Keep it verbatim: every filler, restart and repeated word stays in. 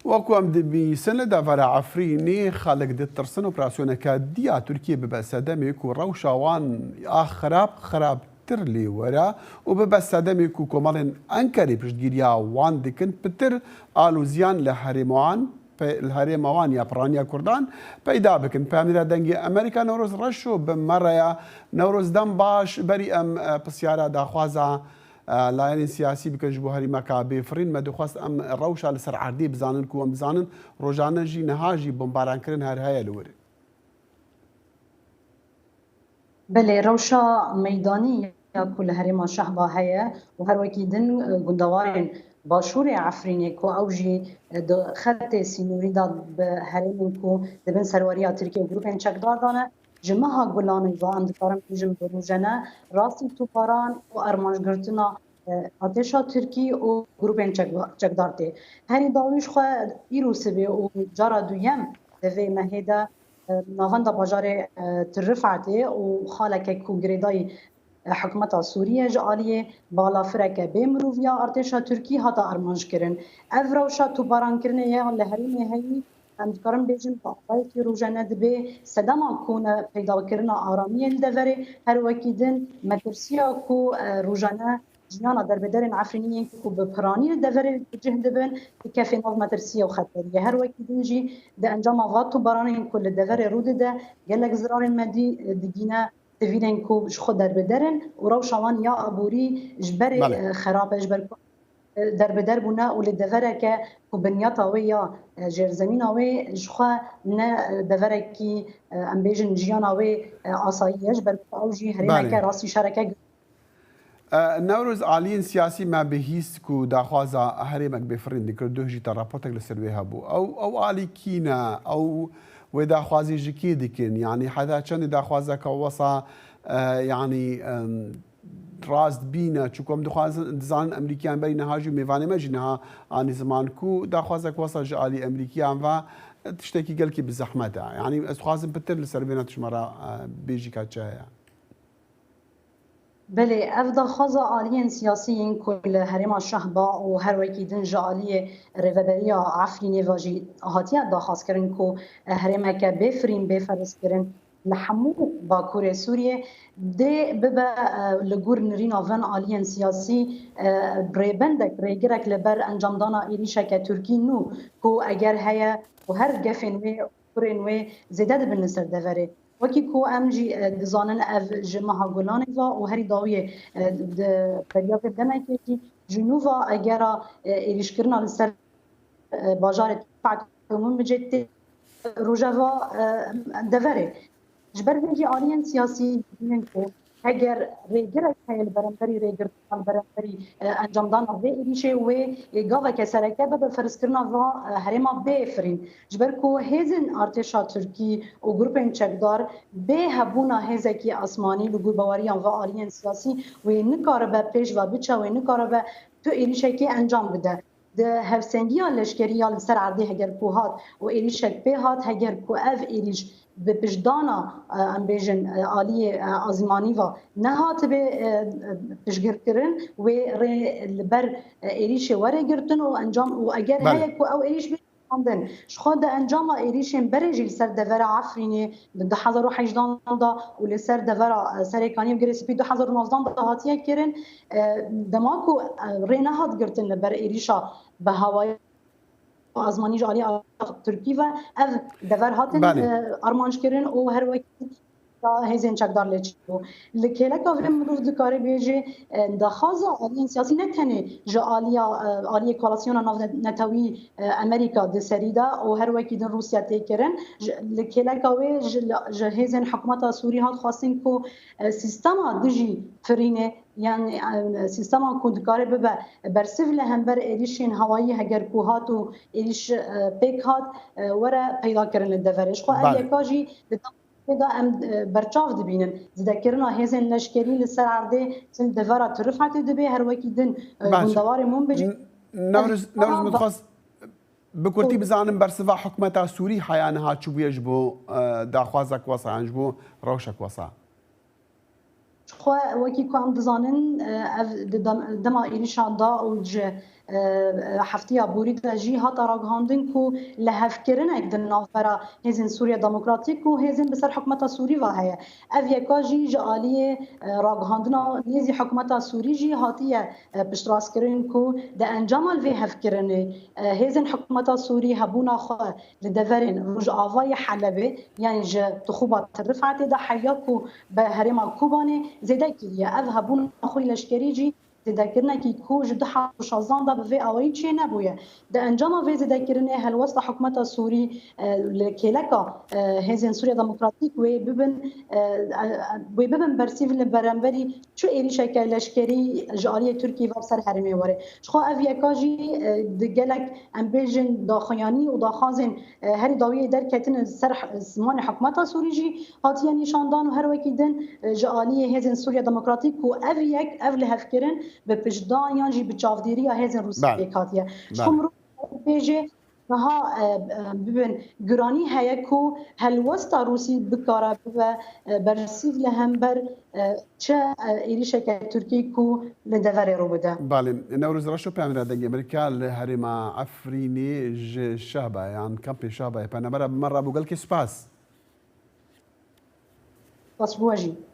Wekû em dibîsin, li devera Efrînê xelk ditirsin operasyoneke diya Tirkiyê bibe sedemê ku rewşa wan a xirab, xirabtir lê were û bibe sedemê ku komelên Enkerê piştgiriya wan dikin, pitir alûziyan li herêma wan, pe-, li herêma wan ya piraniya Kurdan peyda bikin. Peyamnêra Dengê Amerîka Newroz Reşo bi me re ya. Newroz, dem baş. Berî em, e, pisyara daxwaza e, layînên siyasî bikin ji bo herêmeka bêfirîn. Me dixwest em rewşa li ser erdê bizanin ku em bizanin rojane jî niha jî bombarankirin her heye li wir. Belê, rewşa meydanî ya ku li herêma Şehba heye û her wekî din, e, gundewarên başûrê Efrînê ku ew jî, e, di xetê sînorî de bi herêmên ku di bin serweriya Tirkiye û grûpên çekdar de ne, ji meha Gulanê ve em dikarin bêjin bi rojane rastî tûbaran û armancgirtina, e, artêşa Tirkî û grûpên çek-, çekdar tê. Herî dawî ji xwe îro sibê û cara duyem di vê mehê de, e, navenda bajarê, e, Tirifetê û xaleke ku girêdayî, e, hikûmeta Sûriyê ji aliyê balafireke bê miroviya artêşa Tirkî hate armanckirin. Ev rewşa tûbarankirinê ya li herêmê heyî, em dikarin bêjin, bi avayekî rojane dibe sedema kone peydakirina aramiyê li deverê, her wekî din metirsiya ku, e, rojane jiyana derbederên Efrînî yên ku bi piranî li deverê bi cih dibin, dikeve nav metirsiyê û xeteriyê. Her wekî din jî di encama va tûbaranên ku li deverê rû dide, gelek zirarên medî, e, digîne sivîlên ku ji xwe derbeder in û rewşa wan ya aborî ji berê, Belê. e, xerab e, ji ber ku, e, derbeder bûne û li devereke ku binyata wê ya, e, jêrzemîna wê ji xwe ne, e, deverekî, e, em bêjin jiyana wê, e, asayî ye, ji ber ku ew jî herêmeke Belê. rastî şereke E, Newroz, aliyên siyasî me bihîst ku daxwaza herêmek bêfirîn dikir, duh jî te raportek li ser wê hebû. Ew, ew alî kî ne? Ew wê daxwazî ji kê dikin? Yanî heta çendê daxwazeke wesa, e, yanî, em, rast bîne? Çunku em dixwazin, dizanin Emerîkiyan berî niha jî mêvanê me jî niha anî ziman ku daxwazek wesa ji alî Emerîkiyan ve, e, tiştekî gelkî bi zehmet e. Yanî ez dixwazim pitir li ser vê ne tişt me re, e, bêjî ka çi heye. Belê, ev daxwaza aliyên siyasî yên ku li herêma Şehba û her wekî din ji aliyê Rêveberiya Efrînê ve jî hatiye daxwazkirin ku herêmeke bêfirîn bê ferezkirin li hemû Bakurê Sûriyê dê bibe, e, li gor nirîna van aliyên siyasî, e, rêbendek, rêgirek li ber encamdana êrîşeke Tirkî nû ku eger heye û her gefên wê, kurên wê zêde dibin li ser deverê. Wekî ku em jî, e, dizanin ev ji meha Gulanê ve û herî dawiyê, e, di peryavê demekê jî ji nû ve egera, e, êrîşkirina li ser, e, bajarê Tifat û Minbicê tê rojeva, e, deverê. Ji ber vê jî aliyên siyasî dibînin ku heger rêgirek heye li beramberî rêgirtina, li beramberî, e, encamdana vê êrîşê wê, e, gaveke sereke bibe ferezkirina va, e, herêma bê firîn. Ji ber ku hêzên artêşa Tirkî û grûpên çekdar bê hebûna hêzekî asmanî li gor baweriyan va aliyên siyasî wê nikaribe pêş ve biçe, wê nikaribe tu êrîşekê encam bide. Di hevsengiya leşkerî ya li ser erdê heger ku hat û êrîşek pê hat, heger ku ev êrîş bi piştdana, e, em bêjin, e, aliyê, e, azîmanî ve nehatibe, e, e, piştgirkirin, wê rê li ber, e, êrîşê were girtin û encam û eger Belê. heye ku ew êrîş bê standin. Ji xwe di encama êrîşên berê jî li ser devera Efrînê di du hezar û hejdehan de û li ser devera, e, Serêkaniyê û Girê Spî du hezar û nozdehan de hatiye kirin. E, dema ku, e, rê nehat girtin li ber êrîşa bi hawayî û azmanî ji alî Tirkî ve ev dever hatin, Belê. e, armanc kirin û her wekî ya hêzên çekdar lê çêbû. Li kêleka vê mirov dikare bêje, e, daxwaza aliyên siyasî ne tenê ji aliya, e, aliyê Koalîsyona Navnetewî, e, Amerîka di serî de û her wekî din Rûsya tê kirin. Ji, li kêleka wê ji, ji hêzên hikûmeta Sûrî hat xwestin ku, e, sîstema dijî firînê, yanî, e, sîstema ku dikare bibe bersiv li hember êrîşên hewayî heger ku hat û êrîş, e, pêk hat, e, were peyda kirin li deverê. Ji xwe ev Belê. yeka jî di Pê de em, e, berçav dibînin. Zêdekirina hêzên leşkerî li ser erdê çi li devera Tirifetê dibe, her wekî din, e, Baş. gundewarê Minbicê. N-, Newroz, Newroz, min dixwest bi kurtî Buyurun. bizanim bersiva hikûmeta Sûrî heya niha çi bûye ji bo, e, daxwazek wesa, yan ji bo rewşek wesa? Ji xwe wekî ku em dizanin, e, ev di dem-, dema êrîşan de û ji, e, heftiya borî de jî hate ragihandin ku lihevkirinek di navbera Hêzên Sûriya Demokratîk û hêzên bi ser hikûmeta Sûrî ve heye. Ev yeka jî ji aliyê, e, ragihandina nêzî hikûmeta Sûrî jî hatiye, e, piştrastkirin ku di encama vê hevkirinê, e, hêzên hikûmeta Sûrî hebûna xwe li deverên rojavayê Helebê, yanî ji Tixûba Tirrifetê de heya ku bi herêma Kobanê zêde kiriye. Ev hebûna xwe leşkerî jî zêdekirinekî ku ji du hezar û şazdan de bi vê awayî çênebûye. Di encama vê zêdekirinê helwesta hikûmeta Sûrî, e, li kêleka, e, Hêzên Sûriya Demokratîk wê bibin, e, e, wê bibin bersîv li beramberî çi êrîşeke leşkerî ji aliyê Tirkiyê ve ser herêmê were. Jixwe ev yeka jî, e, di gelek, em bêjin, daxuyanî û daxwazên, e, herî dawiyê derketin ser h-, zimanê hikûmeta Sûrî jî hatiye nîşandan û her wekî din, e, ji aliyê Hêzên Sûriya Demokratîk ku ev yek, ev lihevkirin bi piştdan yan jî bi çavdêriya hêzên Rûsî Belê. pêk hatiye. Ji Belê. xwe mirov bêje niha, e, e, bibin giranî heye ku helwesta Rûsî bikare bibe, e, bersîv li hember, e, çi, e, êrîşeke Tirkî ku li deverê rû bide. Belê. Newroz Reşo, peyamnêra Dengê Amerîka li herêma Efrînê ji Şehba yan kampê Şehbayê penebera bi me re bû, gelkî spas. Spas ji bo we jî.